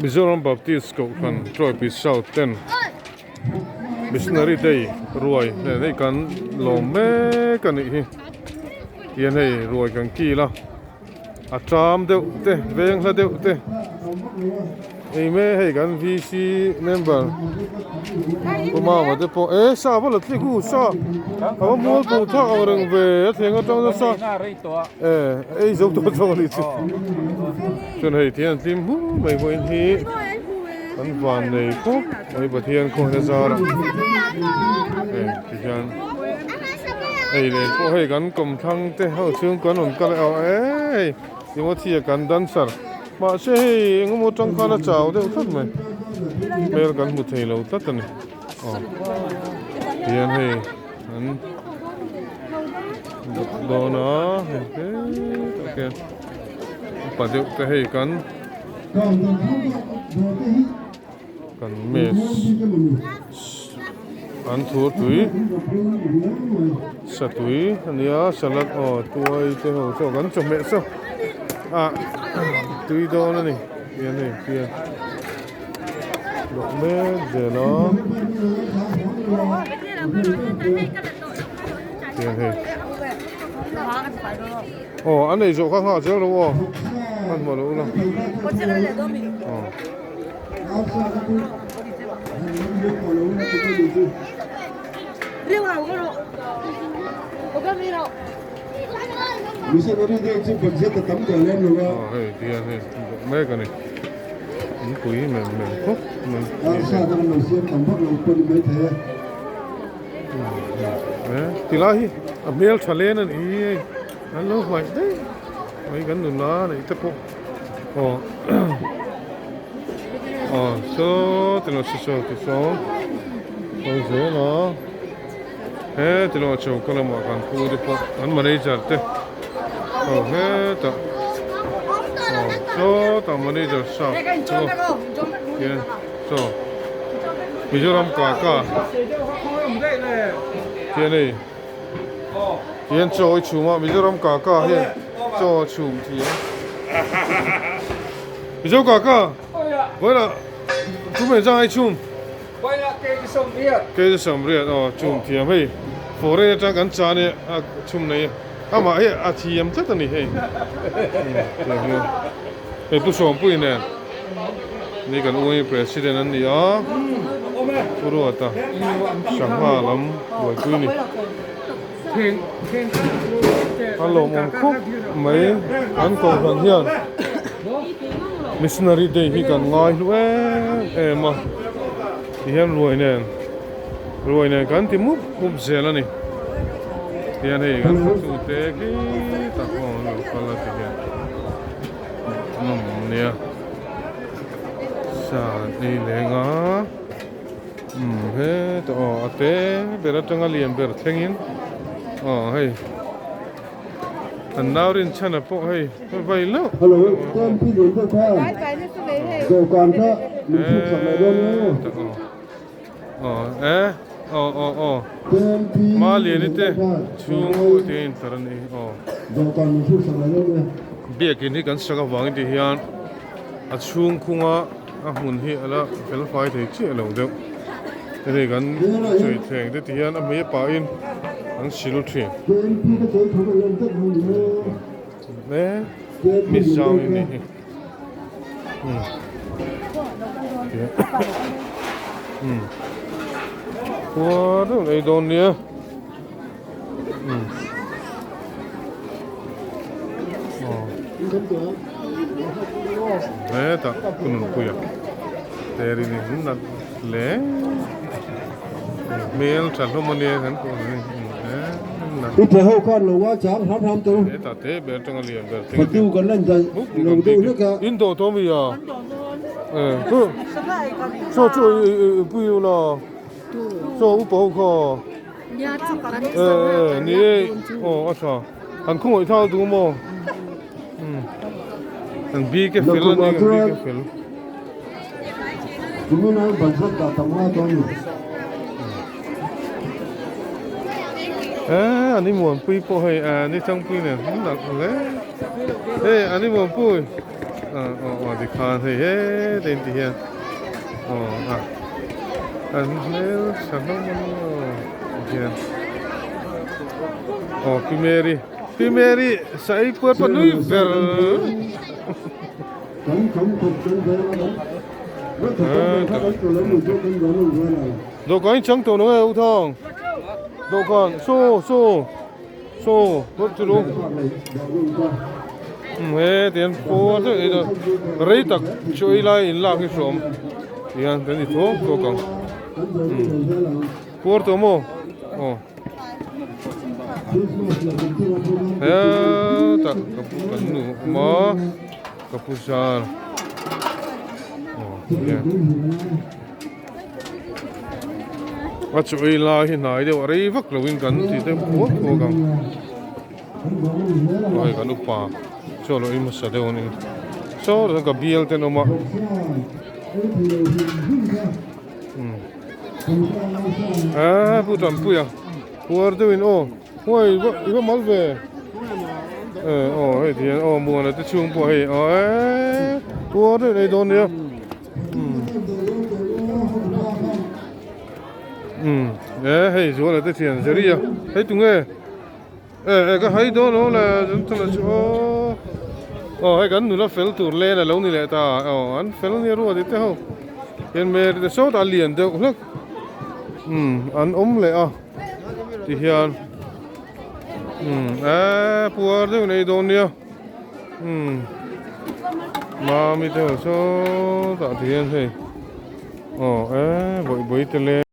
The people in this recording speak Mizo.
Mizoram Baptist Kohhran Troypui South ten Missionary Day ruai nen hei kan lawm mek a nih hi tihian hei ruai kan kil a a tram deuh te veng hla deuh te hei me hei kan VC member Pu Mama te pawh e sa va la tlik u sa a va mual pawh thak ang reng ve a thleng atang nasa e ei zo tawh zawk a nih chu chuan hei tihian an tlim hmur mai vawiin hi an van nei khawp mai Pathian khawhna zarah hei tihian hei leh pawh hei kan kawmthlang te ho chhung kan rawn kal a e hei Timothy a kan dancer mahse hei engemaw atang khan a chau deuh tlat mai hmel kan hmu thei lo tlat a ni aw tihian hei an dawn a hei hetah khian upa deuh te hei kan. Kan mess an thur tui satui a nia salad aw tuai te ho saw kan chawhmeh saw ah tui dawn a ni tihian hei fian lawh mek zel a tihian hei aw an ei zawh kha nghah zel ro aw hmanhmawh loh ula aw. Hei tihian hei mek a ni inpui mem mem khawp mai tilai hi a hmel tha len a ni hei an lo hmaih daih mai kan nula neih te pawh. Aw aw saw ti lo saw ti saw sawi zel a he ti lo choka lamah kan pu te pawh an manager te aw hetah aw sawtah manager sap chu hian saw Mizoram kaka hian hei. Tihian chaw i chhum a, Mizoram kaka hian chaw a chhum thiam. Mizo kaka, vawilah chhum engzah nge i chhum? Vawilah kei 80. Kei 80 aw chhum thiam hei foreign atang kan chan e a chhum nei a, amah hi a thiam tlat a ni hei. Hei Pu Sawmpuii nen ni kan UAE President an ni a, Pu Ruata Sangha lam buaipui ni. A lawmawm khawp mai an kohhran hian Missionary Day hi kan ngai hlu em em a, tihian ruai nen ruai nen kan ti mup mup zel a ni. Tihian hei kan hotute khi tak pawh an lo kal a tihian. Nia sa ei leng a umm hetah aw a te ber atanga lian ber thlengin aw hei an nau rinchhan a pawh hei vai loh hetah aw aw e aw aw aw Maliani te chhung pawh te a intlar a ni aw biakin hi kan sak avangin ti hian a chhung khunga a hmun hi a la fel fai thei chiah lo deuh hei kan sawi thleng te ti hian a hmei a pahin an sil thin e mi zau in ni hi. Khua deuh ei dawn nia hetah ka nunpuia terini an nat hle hmel tha hlawm ania kan pawh ni. Upa ho khan lo ngai chang hram hram tawh u. Hetah te ber atanga lian ber thing Fatu kan lan daih lo deuh hlek a. In dawh tawh mi a? Eh chu chaw chu i pui u la chaw upa ho kha eh eh ni e aw a tha han khawngaih thal duh maw um an bike fel a ni an bike fel. Kumin a budget dah tam ngai tawh a ni. Eh ani muanpui pawh hei eh ni changpui nen an nalh hle hei ani muanpui. Aw aw tikhan hei hetah in ti hian aw a an hmel tha hlawm a ni aw tihian aw pi Mary pi Mary sa ei puar pawh nui ber dawhkan in chang tawh lo e u thawng dawhkan saw saw. Saw hlawt chu lo he tihian paw deuh ei dawn rei tak chaw ei lai in lak hi hrawm tihian kan ti thawk thawk ang puar tawh maw aw hetah ka pu kan nu a awm a ka pu zar aw tihian. A chaw ei lai hi hnai deuh a rei vak lovin kan ti deuh thuak thuak ang aw hei kan upa chaw lo ei hmasa deuh a ni saw chuan ka bial te an awm a eee pu Tanpuia puar deuhin aw huai i va mal ve eh aw hei ti hian aw muana te chhung pawh hei aw eee puar deuhin ei dawn nia. Umm e hei zuala te thian Jerry a hei tunge e e ka hai dawn lo le chuan chula chu aw aw hei kan nula fel tur len a lo ni leh ta aw an fel nia ruat te ho hian Mary te sawtah a lian deuh hlek umm an awm leh a tihian umm e puar deuh nei dawn nia. Umm mami te ho sawtah ti hian hei aw e bawihbawi te le.